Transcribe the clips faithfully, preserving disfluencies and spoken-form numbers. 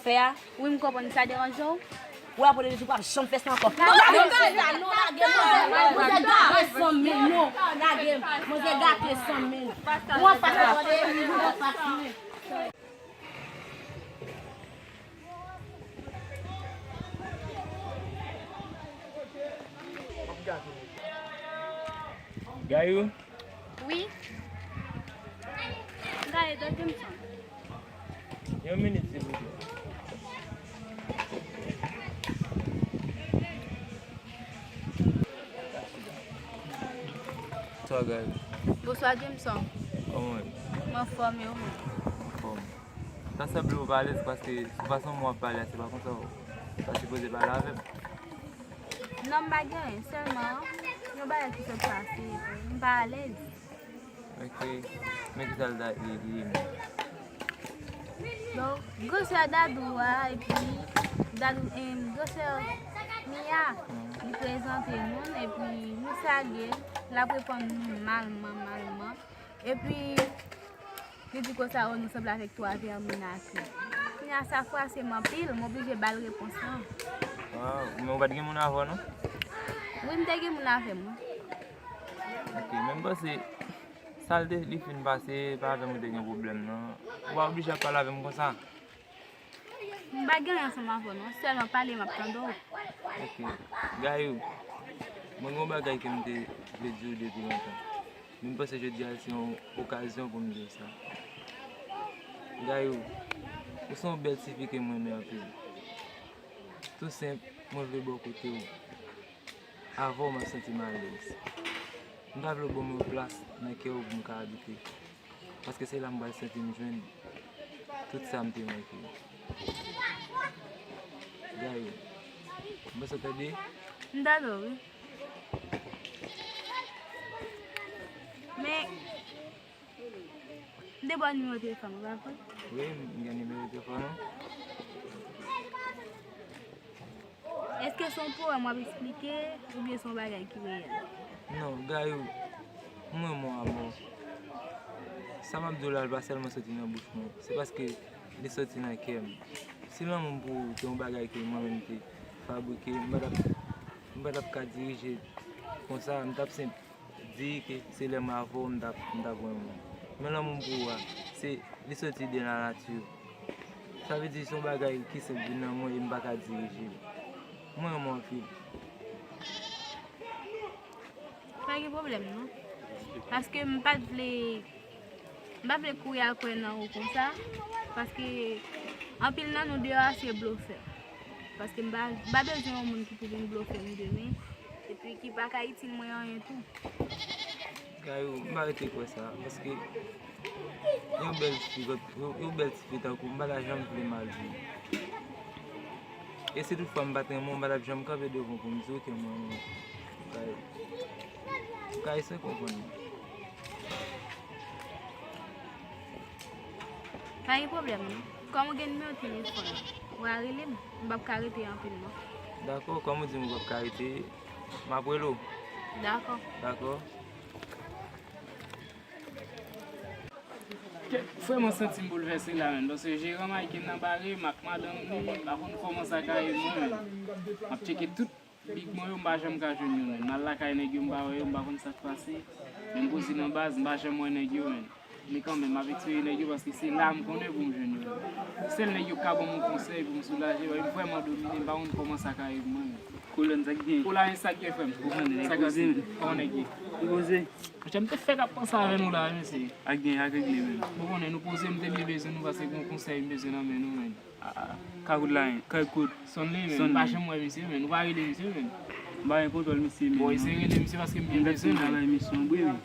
Fè a, wi, m konprann. Sa deranje w? Ou ap pote de sou, p ap janm fè sa ankò. Lage m, manzè, non, lage m, manzè, manzè gate san mil, non, lage m, manzè gate san mil. Ou anfas la, tande, ou anfas mwen. Gayou? Wi. Gayou, donk m son. Yon minit, silvouplè. Bonswa, Gayou. Bonswa, Jameson. Kòman w ye? M anfòm, e ou menm? Anfòm. Sa sanble w pa alèz paske sou fason w ap pale a, se pa konsa w ta sipoze pale avè m. Non, m pa gen anyen, sèlman yon bagay ki sot pase, epi m pa alèz. Ok. Men ki sa l ta ye, li ye menm? Bon, gwosè Dadou a, epi Dadou, em, gwosè Mia, li prezante moun, epi Moussa gen, l ap reponn moun malman, malman. Epi, li di konsa, o, nou sanble avèk twa vèmin ase. Kounye a, sa fwase m anpil, m oblije ba l repons lan. Ah, men ou pa t gen moun avè w, non? Wi, m te gen moun avè m, wi. Ok, men m panse, sa l te, li fin pase, pa avè m ou te gen pwoblèm, non. Ou pa oblije ap pale avè m konsa. M pa gen anyen ansanm avè w, non. Sèlman pale, m ap tande w. Ok. Gayou, mwen gen yon bagay ke m te vle di w depi lontan. Men m panse jodi a se yon okazyon pou m di w sa. Gayou, ou se yon bèl tifi ke m renmen anpil. Tou senp, mwen vle bò kote w. Avè w, m ap santi m alèz. M ta vle w ban mwen yon plas nan kè w pou m ka abite. Paske se la m pral santi m jwenn tout sa m te manke. Gayou, m panse w tande? M tande w, wi. Men, m te ba w nimewo telefòn ou, pa vre? Wi, m gen nimewo telefòn ou. Èske se yon powèm w ap eksplike oubyen se yon bagay ki reyèl? Non, Gayou, m renmen w amò. Sa m ap di w la, l pa sèlman soti nan bouch mwen. Se paske li soti nan kè m. Si lanmou m pou ou te yon bagay ke mwen menm te fabrike, m pa t ap, m pa t ap ka dirije konsa, m t ap senp di ke se lè m avè w m t ap, m t ap renmen w. Men lanmou m pou ou a, se, li soti de la nature. Sa vle di se yon bagay ki senp vin nan mwen e m pa ka dirije l. Mwen renmen w anpil. Pa gen pwoblèm, non. Paske m pa t vle M pa vle kouri al kwè nan ou konsa, paske anpil nan nou deyò a se blofè. Paske m pa, m pa bezwen yon moun ki pou vin blofè m demen, epi ki pa ka itil mwen anyen tou. Gayou, m pa rete kwè sa, paske yon bèl fi, yon, yon bèl tifi tankou w, m pa ta janm vle mal di w. E si toutfwa m pa t renmen w, m pa t ap janm kanpe devan w pou m di w ke m renmen w. Gayou, ou ka eseye konprann mwen. Pa gen pwoblèm, non. Kòm ou gen nimewo telefòn, w a rele m. M p ap ka rete anpil, non. Dakò, kòm ou di m ou p ap ka rete, m ap rele w. Dakò. Dakò. Kèt, frè, mwen santi m boulvèse la, menn, paske jeran Mike nan bare m ak madanm li, m pa konn kòman sa ka ye mwen, menn. M ap tcheke tout big mwen yo, m pa janm ka jwenn yo, menn. M al lakay nèg yo, m pa wè yo, m pa konn sa k pase. Men m poze nan baz, m pa janm wè nèg yo, menn. Men kanmenm, m ap espere nèg yo, paske se la m konnen pou m jwenn yo, menn. Sèl nèg yo k ka ban m yon konsèy pou m soulaje, paske m vrèman domine, m pa konn kòman sa ka ye pou mwen, menn. Kolòn, sa k gen? Kolòn, sa k gen, frè m? Ou konnen, nèg poze, menn. Kòman nèg ye? Li poze. Monchè, m te fèk ap panse avè nou la, wi, mesye. Ak gen, ak regle, menn. Ou konnen, nou poze, m te byen bezwen nou, paske gen yon konsèy m bezwen nan men nou, menn. Ah, ah. Kagoud la, hein? Kagoud. Sonn li, menn. Sonn li. M pa janm wè misye, menn. Nou pa rele misye, menn. M pa gen kontwòl misye, menn, non. Bon, eseye rele misye, paske m byen bezwen l, menn. M gad si m ka bay misye yon bri, menn.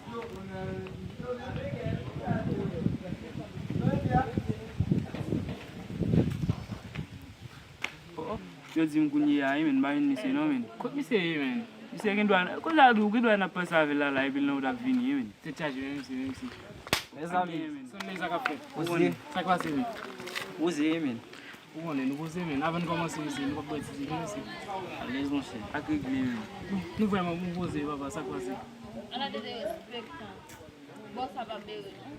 Oh, oh. Yo di m kounye a, wi, menn, m pa jwenn misye non, menn. Kot misye ye, menn? Misye gen dwa, konsa tou, ou gen dwa n ap panse avè l la, la, epi l nan wout ap vini, wi, menn. Tèt chaje, menn, misye, menn, misye. Mezanmi. Sonn li, sa k ap fèt? Poze. Sa k pase, menn? Poze, menn. Ou konnen, nou poze, menn. Avan n kòmanse, mesye, nou p ap bwè ti diven, mesye. Alèz, monchè. Ak regle, menn. Nou, nou vrèman pou poze, papa, sa k pase? Ala de derespektan. Bòs la p ap bere, non.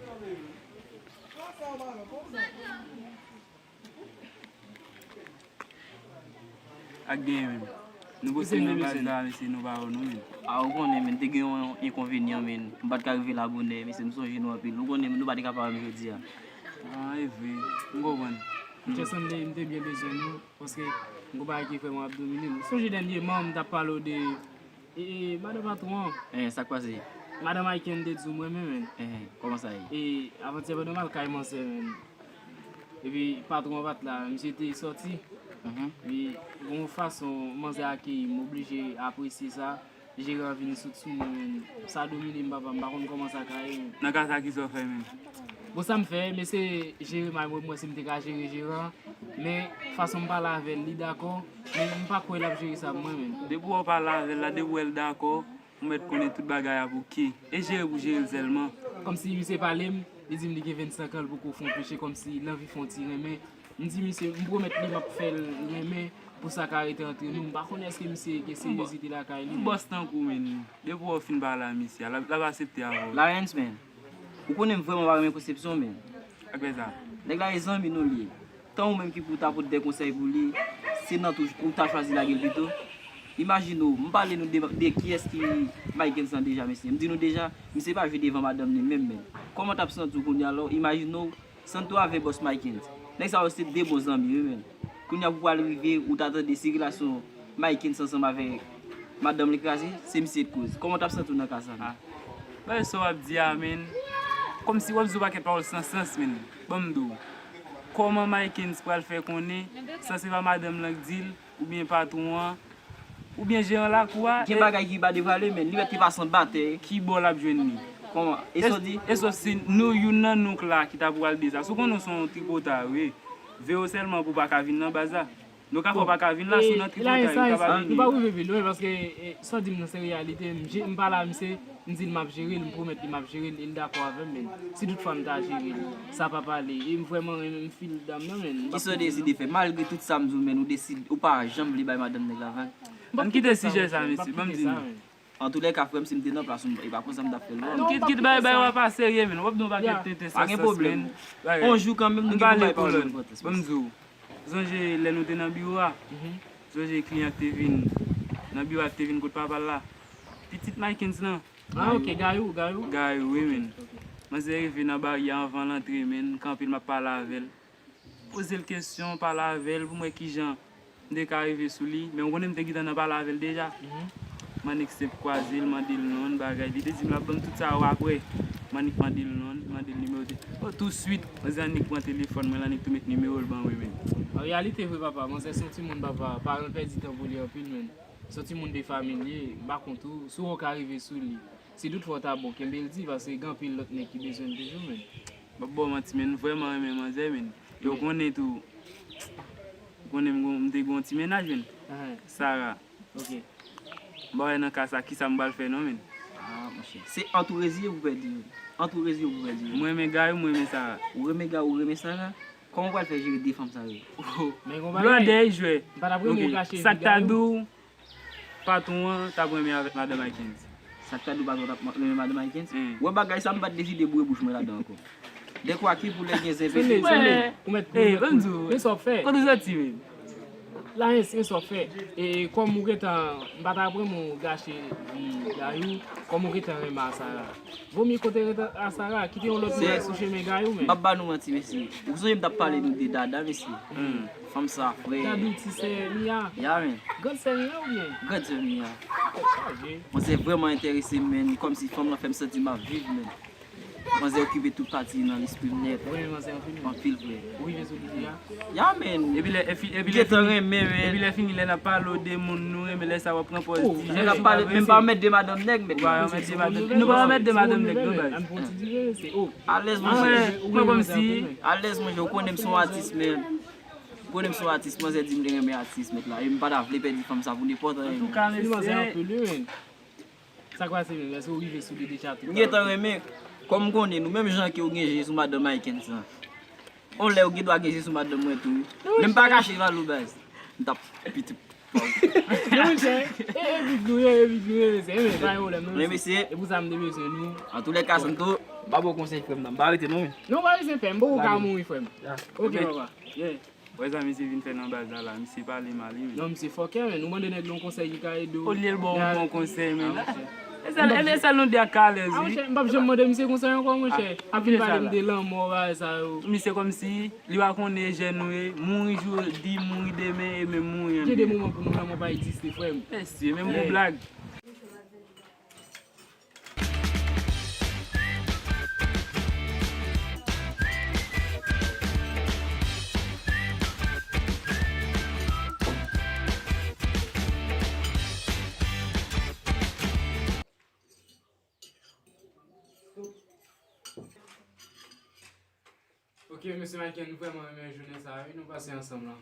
Sa w pa nan kòm sa. Ak genyen menm. Nou poste nan baz la, mesye, nou pa wè nou menm. A, ou konnen, men, te gen yon enkonvenyan, men. M pa t ka rive la bonè, mesye, m sonje nou anpil. Ou konnen, men, nou pa t ka pa wè m jodi a. A, e vre. M konprann. M te sanble, m te byen bezwen nou, paske m gon bagay ki vrèman ap domine m. Sonje dènyèman, m t ap pale w de, e, e, madan patwon an. Eh, sa k pase? Madan Maiken te di w m renmen, men. Eh, kòman sa ye? E, avantyè pandan m al kay manzè, men. Epi patwon an pa t la, misye te sòti. Mhm. Epi gon fason manzè akeyi m, m oblije apresye sa. Jeran vin sot sou mwen, men sa domine m, papa, m pa konn kòman sa ka ye. Nan ka sa, kisa w fè menm? Bon, sa m fè, mesye jere m, mwen, mwen si m te ka jere jeran, men fason m pale avè l, li dakò, men m pa kwè l ap jere sa pou mwen menm. Depi w pale avè l la, depi w wè l dakò, ou mèt konnen tout bagay ap oke. E jere pou jere l sèlman. Kòmsi misye pale m, li di m li gen vennsenk an, l poko fè yon peche, kòmsi l anvi fè yon ti renmen. M di misye, m pwomèt li m ap fè l renmen pou sa ka rete antre nou. M pa konnen èske misye gen seryozite lakay li, men. Yon bòs tankou w, men, depi w fin pale a misye a, l ap, l ap aksepte avè w. Lions, men, ou konnen m vrèman pa renmen konsepsyon, men. Ak lè sa. Nèg la e zanmi nou li ye. Tan ou menm ki pou ta pote de konsèy pou li, se nan tou ou ta chwazi lage l pito. Imajine w, m pale nou de, de kiyès ki Mike Genz lan deja, mesye. M di nou deja, misye pa jwe devan madanm li menm, men. Kòman w t ap santi w kounye a la? Imajine w, Santo avè bòs Mike Genz. Nèg sa yo se de bon zanmi, wi, men. Kounye a pou pral rive, ou ta tande si relasyon Mike Genz ansanm avè madanm li kraze, se misye k koz. Kòman w t ap santi w nan ka sa, men? Ah. Bagay sa w ap di a, men. Kòmsi w ap di yon pakèt pawòl san sans, men. Ban m di w. Kòman Mike Genz pral fè konnen, san se pa madanm lan k di l, oubyen patwon an, oubyen jeran lakou a, gen bagay ki pa devwale, men li mèt te pase anba tè. Ki bò l ap jwenn li? Kòman? E sa w di? E sòf si nou, youn nan nou k la ki ta pral de sa. Si w konnen w se yon tripotay, wi. Veye w sèlman pou w pa ka vin nan baz la. Nou ka fè w pa ka vin la, si w nan tripotay, ou ka pa vini. Nou pa rive pi lwen, paske, e, sa w di m nan se reyalite. M je-, m pale a misye, m di l m ap jere l, m pwomèt li m ap jere l, e l dakò avè m, men si tout fwa m ta jere l, sa pa pale, e m vrèman renmen m fil dam nan, men m p ap kite l, non. Kisa w deside fè? Malgre tout sa m di w, men ou deside, ou pa janm vle bay madanm nèg la vag? Ann kite sijè sa, mesye, ban m di nou. Antoulèka, frè m, si m te nan plas ou, e pa konsa m t ap fè l, non. Ann kit, kit bay, bay, w ap pa serye, men w ap di yon pakèt tenten san sans, men. Pa gen pwoblèm. On jou kanmenm, nou gen pou bay pawòl enpòtans. Ban m di w. Sonje lè nou te nan biwo a? Mhm. Sonje kliyan k te vin nan biwo a, k te vin kot papa l la? Pitit Mike Genz lan. Ah, ok, Gayou, Gayou. Gayou, wi, men. Ok. Manzè rive nan baryè a anvan l antre, men, kanpe l, m ap pale avè l. Poze l kesyon, pale avè l, pou m wè kijan m te ka rive sou li. Men ou konnen m te gentan nan pale avè l deja. Mhm. M annik senp kwaze l, mande l non, bagay. Li te di m l ap ban m tout sa yo aprè. M annik mande l non, mande l nimewo te-, oh, touswit, manzè annik pran telefòn mwen, l annik tou met nimewo l ban mwen, men. An reyalite vre, papa, manzè se yon timoun, papa, paran l pèdi tan pou li anpil, men. Se yon timoun de fanmi l ye, m pa kont ou, si w ka rive sou li. Si tout fwa w ta bon, kenbe l di, paske gen anpil lòt nèg ki bezwen l toujou, men. M p ap ba w manti, men, m vrèman renmen manzè, men. E w konnen tou, ou konnen m gon-, m te gen yon ti mennaj, men. Ahan. Sara. Ok. M pa wè nan ka sa, kisa m pral fè non, men. Ah, monchè. Se antourezi yo pou pèdi yo. Antourezi yo pou pèdi yo. M renmen Gayou, m renmen Sara. Ou renmen Gayou, ou renmen Sara? Kòman w pral fè jere de fanm sa yo? Men gon bagay. Blòdè, jwè. M pa t ap renmen w gache vi Gayou. Sa k ta di w patwon an t ap renmen avèk madan Mike Genz? Sa k ta di w patwon t ap renmen madan Mike Genz? Hmm. Wè bagay sa, m pa t deside boure bouch mwen ladan ankò. Dekwa ki pou lè gen zen pete. Sonde, sonde. Ou mèt, ou mèt, men sa w ap fè. Kote w soti menm? Lions, men sa w ap fè. E kòm ou gentan, m pa t ap renmen w gache vi Gayou, kòm ou gentan renmen a Sara. Vomye kote ret a Sara, kite yon lòt moun sou chemen Gayou, men. M p ap ba nou manti, mesye. Ou sonje m t ap pale nou de Dada, mesye? Hmm. Fanm sa, frè. Dadou, ti sè Mia. Ya, men. Grann sè Mia oubyen? Grann sè Mia. Tèt chaje. Mwen se vrèman enterese m, men. Kòmsi fanm lan fè m santi m ap viv, men. Manzè okipe tout pati nan lespri m nèt. Ou renmen manzè anpil, men. Anpil, frè. Ou rive sou li deja? Ya, men. Epi lè, epi, epi lè fini, epi lè fini, lè n ap pale w de moun nou renmen, lè sa w ap pran pòz ti jèn. N ap pale, men m pa mèt de madanm nèg, mèt. Ou pa mèt de madanm, nou pa mèt de madanm nèg, non, baz. Alèz, monchè. Mwen, mwen kòmsi. Alèz, monchè, ou konnen m se yon atis, men. Ou konnen m se yon atis, manzè di m li renmen atis, mèt la. E m pa ta vle pèdi fanm sa pou nenpòt anyen. Antouka, mesye. Sa k pase menm? Èske w rive sou li deja tou? M gentan renmen. Kòm m konnen nou, menm jan ke w gen je sou madanm Mike Genz lan. On lè w gen dwa gen je sou madanm mwen tou, wi. Men m pa kache valè w, baz. M t ap piti. Non, monchè. E, e big nou ye, e big nou ye, mesye. E men, pa gen pwoblèm, non, mesye. E pou sa m te bezwen nou. Antoulèka, Santo, m pa ba w konsèy, frè m, non. M pa rete, non, wi. Non, pa bezwen pè, m poko ka mouri, frè m. Ok, papa. Yeah. Wè sa misye vin fè nan baz la la, misye pale mal wi, men. Non, misye fòkè, men. Ou mande nèg yon konsèy, li ka ede w. Olye l ba w yon bon konsèy, men la. E sa, e sa nou di ak alèz, wi. Ah, monchè, m p ap janm mande misye konsèy ankò, monchè. Ah, ap vin pale m de lanmò, bagay sa yo. Misye kòmsi li pa konnen jèn nou ye, mouri jodi, mouri demen, e menm mouri anpil. Gen de moman pou nou, lanmò pa egziste, frè m. Mesye, menm yon blag. Ok, mesye Michael, m vrèman renmen jounen sa a, wi, nou pase ansanm lan.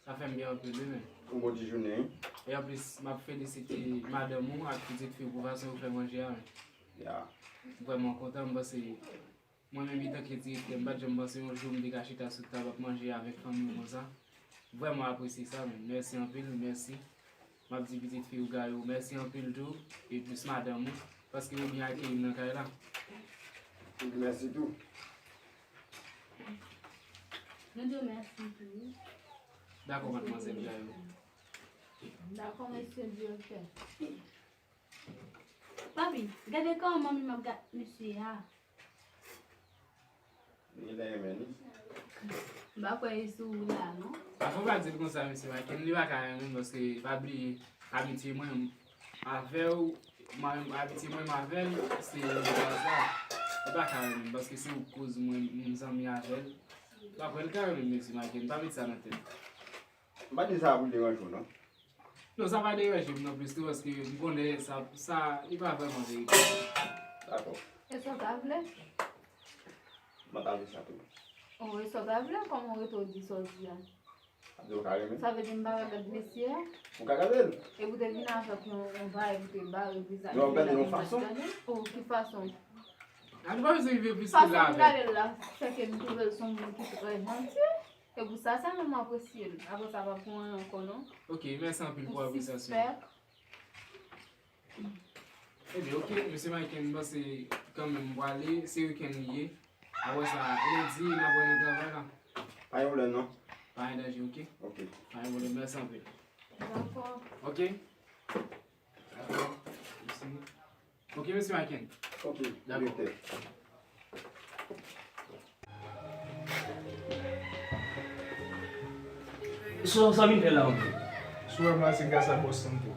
Sa fè m byen anpil, wi, men. Yon bon ti jounen, wi. E anplis, m ap felisite madanm ou ak pitit fi w pou fason yo fè manje a, men. Ya. M vrèman kontan, m panse, mwen menm, antanke direktè, m pa t janm panse yon jou m te ka chita sou tab ap manje avèk fanmi w konsa. Vrèman apresye sa, men. Mèsi anpil, mèsi. M ap di pitit fi w Gayo mèsi anpil tou, e plis madanm ou, paske yo byen akeyi m nan kay la. Mèsi tou. Nou di w mèsi tou. Dakò, madmwazèl Gayo. Dakò, mesye direktè. Papi, gade kòman manmi m ap gad mesye a. Li gentan renmen li. M pa kwè e sou ou la, non. Pafwa w pa di l konsa, mesye Michael, li pa ka renmen m paske, pa bliye, abitye mwen avè w, mwen, abitye mwen avè l, se baz la. Li pa ka renmen m paske se ou k koz mwen, m zanmi avè l. M pa kwè l ka renmen m, mesye Michael, pa met sa nan tèt. M pa di sa pou l deranje w, non. Non, sa pa deranje m non plis tou, paske m konnen sa, sa, li pa vrèman verite. Dakò. E sa w ta vle? M pa ta vle sa tou. Oh, e sa w ta vle? Kòman w rete w di sa w di a? Sa vle di w ka renmen? Sa vle di m pa ka gad mesye a? Ou ka gade l. E pou te vin avèk yon, yon bagay pou te bare vizaj li. Non, gade yon fason. Oh, ki fason? A, nou pa bezwen rive plis ke la avè l. Fason m gade l la, fè ke m twouve l se yon moun ki trè janti. Se pou sa sèlman m apresye l. Apre sa, pa pou anyen ankò, non. Ok, mèsi anpil pou apresyasyon. Ou sispèk. Ebyen, ok, mesye Michael, m panse kanmenm m prale, se wikenn li ye. Apre sa, lendi, n ap wè nan travay la. Pa gen pwoblèm, non. Pa gen danje, ok? Ok. Pa gen pwoblèm, mèsi anpil. Dakò. Ok. Dakò. Mèsi. Ok, mesye Michael. Ok, dakò. Direktè. Sa, sa w vin fè la menm? Si w wè m la, se gras a Bòs Santo.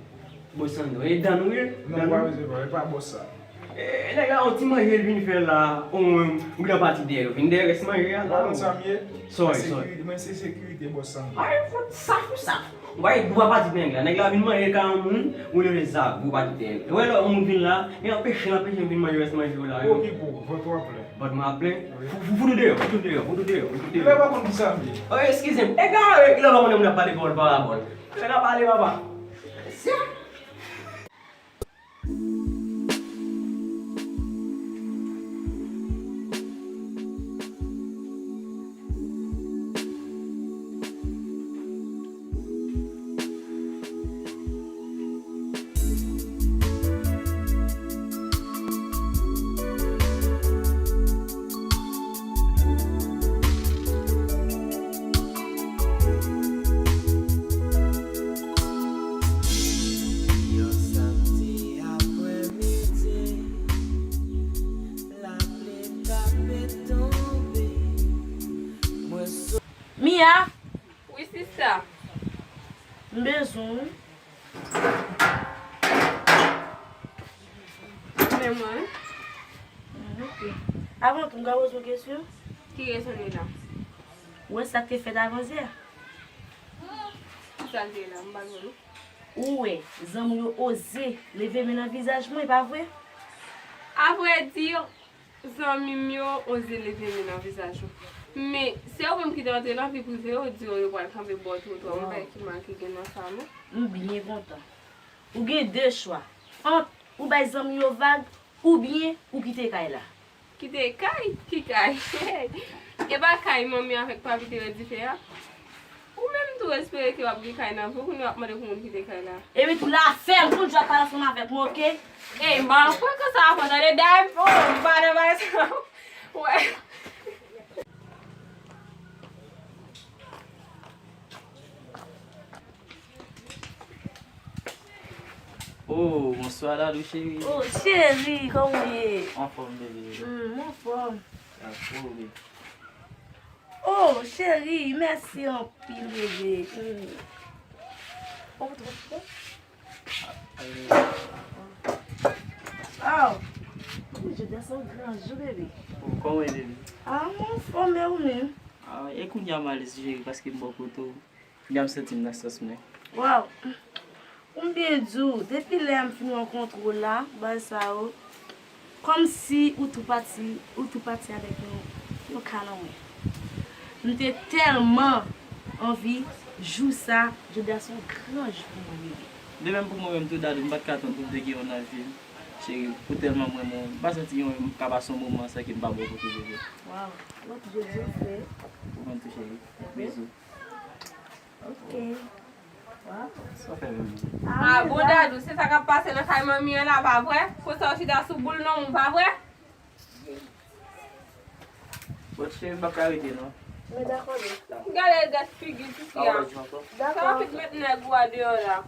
Bòs Santo. E dan nou ye? Non, pa bezwen pè, e pa bòs sa. E, nèg la, yon ti manje l vin fè la, ou menm, ou gen pati dèyè, ou vin dèyè rès manje a la. Ou konn sa m ye? Sorry, sorry. Mwen se sekirite Bòs Santo. Ay, fout saf, ou saf. Ou pa gen dwa pati nèg la. Nèg la vin manje kay yon moun, ou leve zak, ou pati tè. Ou wè lè yon moun vin la, e anpeche l, anpeche l vin manje rès manje w la. Okipe w, vant ou ap plen. Vant mwen ap plen? Wi. Fou, fou, fout ou deyò, fout ou deyò, fout ou deyò, fout ou deyò. Kilè w pa konn ki sa m ye? Oh, eskize m. Egare, kilè w pa konnen moun ap pale pawòl parabòl. Kilè w ap pale, papa. Mesye. Yon samdi aprèmidi, lapli k ap tonbe. Mwen so- Mia! Wi, sista. M bezwen w. Men mwen. Mm, ok. Avan tou, m ka poze w kesyon? Ki kesyon li la? Ou wè sa k te fèt avanzè a? Ki sa l te ye la? M pa jwenn ou. Ou wè, zanmi w yo oze leve men nan vizaj mwen, pa vre? Avrèdi, zanmi m yo oze leve men nan vizaj ou. Men, se yo menm ki te antre nan vi prive yo, di yo, yo pral kanpe bò twotwa. M pa wè ki mal ki gen nan sa, non. M byen kontan. Ou gen de chwa. Ant ou bay zanmi yo vag, oubyen ou kite kay la. Kite kay? Ki kay? E pa kay manmi avèk papi te redi fè a? Ou menm tou espere ke w ap gen kay nan vi w, kounye a w ap mande pou moun kite kay la. Epi tou la fè m tout jou ap pale ansanm avèk mwen, oke? Ey, m pa nan frekan sa avè w, tande, dayè, oh, m pa nan bagay sa. Wè. Oh, bonswa Dadou cheri. Oh, cheri, kòman w ye? Anfòm bebe. Hmm, m anfòm. Dakò bebe. Oh, cheri, mèsi anpil, bebe. Hmm. Oh, oh, oh. Oh, jodi a se yon gran jou, bebe. Oh, kòman w ye bebe? Ah, m anfòm, e ou menm? Ah, e kounye a m alèz cheri paske m bò kote w. Kounye a m santi m nan sans mwen. Waw. Pou m byen di w, depi lè m fin rankontre w la, bagay sa yo, kòmsi ou tou pati, ou tou pati avèk yon, yon ka nan mwen. M te tèlman anvi jou sa, jodi a se yon gran jou pou mwen, bebe. De menm pou mwen menm tou Dadou, m pa t ka tann pou m te gen yon nan vi m. Cheri, pou tèlman mwen, mwen, m pa santi gen yon, m ka pase yon moman san ke m pa bò kote w bebe. Waw, lòt jodi w fè. Ou konn tou cheri. Bizou. Ok. Waw. Sa w fè menm? Ah, bon Dadou, se sa k ap pase nan kay manmi an la, pa vre? Konsa w chita sou boul non, pa vre? Bon, cheri, m p ap ka rete non. Men dakò, bebe. Gade gad figi tifi a. Pa wè di ankò. Sa anpil met nèg ou a deyò la.